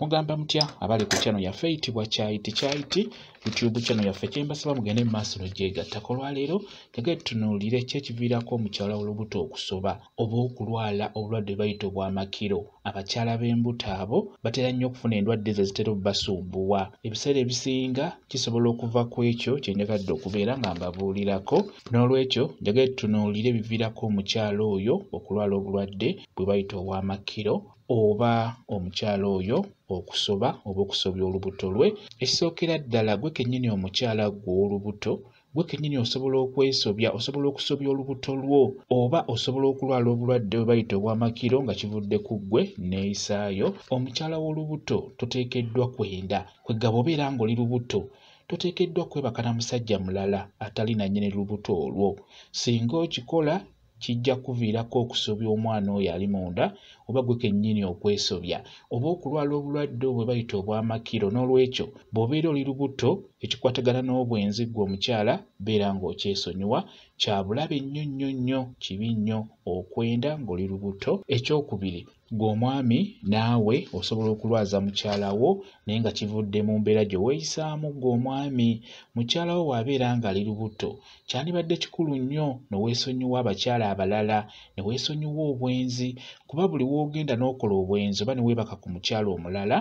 Mugamba mutya abali ku channel yaffe eyitibwa Kyayiti Kyayiti YouTube channel yaffe, kyembasaba mugende mu maaso n'ogyegattako. Olwaleero njagala tutunuulire ki ekiviirako omukyala w'olubuto okusoba oba okulwala obulwadde bwe bayita obw'amakiro. Abakyala b'embuto abo batera nnyo okufuna endwadde ezo ezitera obbasumbuwa. Ebiseera ebisinga kisobola okuva ku ekyo kye njagadde okubeera nga mbabuulirako. N'olwekyo njagala tutunuulire ebiviirako omukyala oyo okulwala obulwadde bwe bayita obw'amakiro oba omukyala oyo okusoba oba okusobya olubuto lwe. Ekisookera ddala, gwe kennyini omukyala ggwe ow'olubuto, gwe kennyini osobola okwesobya, osobola okusobya olubuto lwo oba osobola okulwala obulwadde bwe bayita obw'amakiro nga kivudde ku ggwe neeyisaayo. Omukyala w'olubuto toteekeddwa kwenda, kwegamba obeera ng'oli lubuto toteekeddwa kwebaka na musajja mulala atali nannyini lubuto olwo. Singa okikola kijja kuviirako okusobya omwana oyo ali munda oba gwe kennyini okwesobya oba okulwala obulwadde obwo bwe bayita obw'amakiro. N'olwekyo bw'obeera oli lubuto ekikwatagana n'obwenzi ggwe omukyala beera ng'okyesonyiwa, kya bulabe nnyo nnyo nnyo, kibi nnyo okwenda ng'oli lubuto. Ekyokubiri, ggwe omwami naawe osobola okulwaza mukyala wo naye nga kivudde mu mbeera gye weeyisaamu ggwe omwami. Mukyala wo bw'abeera ng'ali lubuto kyandibadde kikulu nnyo ne weesonyiwa abakyala abalala, ne weesonyiwa obwenzi, kuba buli w'ogenda n'okola obwenzi oba ne weebaka ku mukyala omulala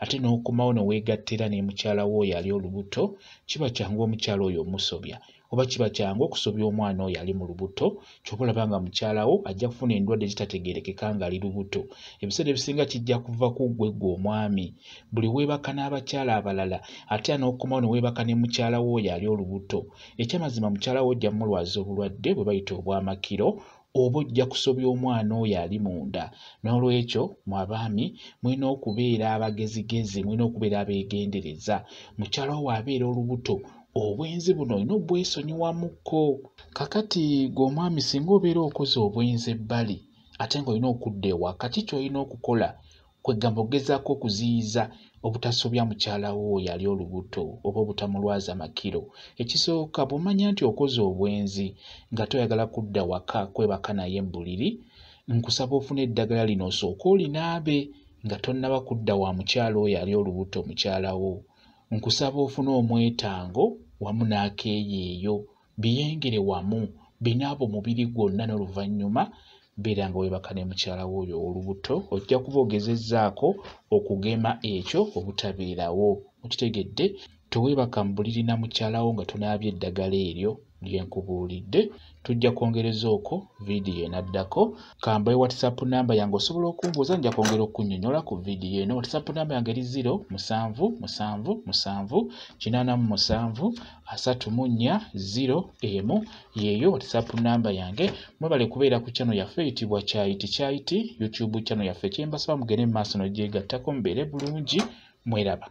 ate n'okomawo ne weegattira ne mukyala wo oyo ali olubuto, kiba kyangu omukyala oyo omusobya oba kiba kyangu okusobya omwana oyo ali mu lubuto. Ky'oba olaba nga mukyala wo ajja kufuna endwadde ezitategeerekeka ng'ali lubuto. Ebiseera ebisinga kijja kuva ku ggwe ggwe omwami. Buli weebaka n'abakyala abalala ate era n'okomawo ne weebaka ne mukyala wo oyo ali olubuto, ekyamazima mukyala wo ojja mmulwaza obulwadde bwe bayita obw'amakiro oba ojja kusobya omwana oyo ali munda. N'olwekyo mmwe abaami mulina okubeera abagezigezi, mulina okubeera abeegendereza. Mukyala wo bw'abeera olubuto obwenzi buno olina obwesonyiwamukko. Kaakati ggwe omwami singa obeera okoze obwenzi ebbali ate ng'olina okudda ewaka, ki ky'olina okukola? Kwegamba ogezaako okuziyiza obutasobya mukyala wo oyo ali olubuto oba obutamulwaza makiro. Ekisooka, bw'omanya nti okoze obwenzi nga toyagala kudda waka kwebaka naye mu buliri, nkusaba ofune eddagala lino osooke olinaabe nga tonnaba kudda wa mukyala oyo ali olubuto mukyala wo. Nkusaba ofune omwetango wamu n'akeeyeeyo, biyengere wamu, binaaba omubiri gwonna n'oluvannyuma beera nga weebaka ne mukyala wo oyo ow'olubuto. Ojja kuba ogezezzaako okugema ekyo obutabeerawo. Okitegedde? Teweebaka mu buliri na mukyala wo nga tonaabye eddagala eryo lye nkubuulidde. Tujja kwongereza okwo vidiyo enaddako. Kambawe WhatsApp namba yange osobola okumbuuza, nja kwongera okunnyonnyola ku vidiyo eno. WhatsApp namba yange eri 0 7 7 7 87 34 0 1, yeeyo WhatsApp namba yange. Mwebale kubeera ku channel yaffe eyitibwa Kyayiti Kyayiti YouTube channel yaffe. Kyembasaba mugende mu maaso n'ogyegattako, mubeere bulungi, mweraba.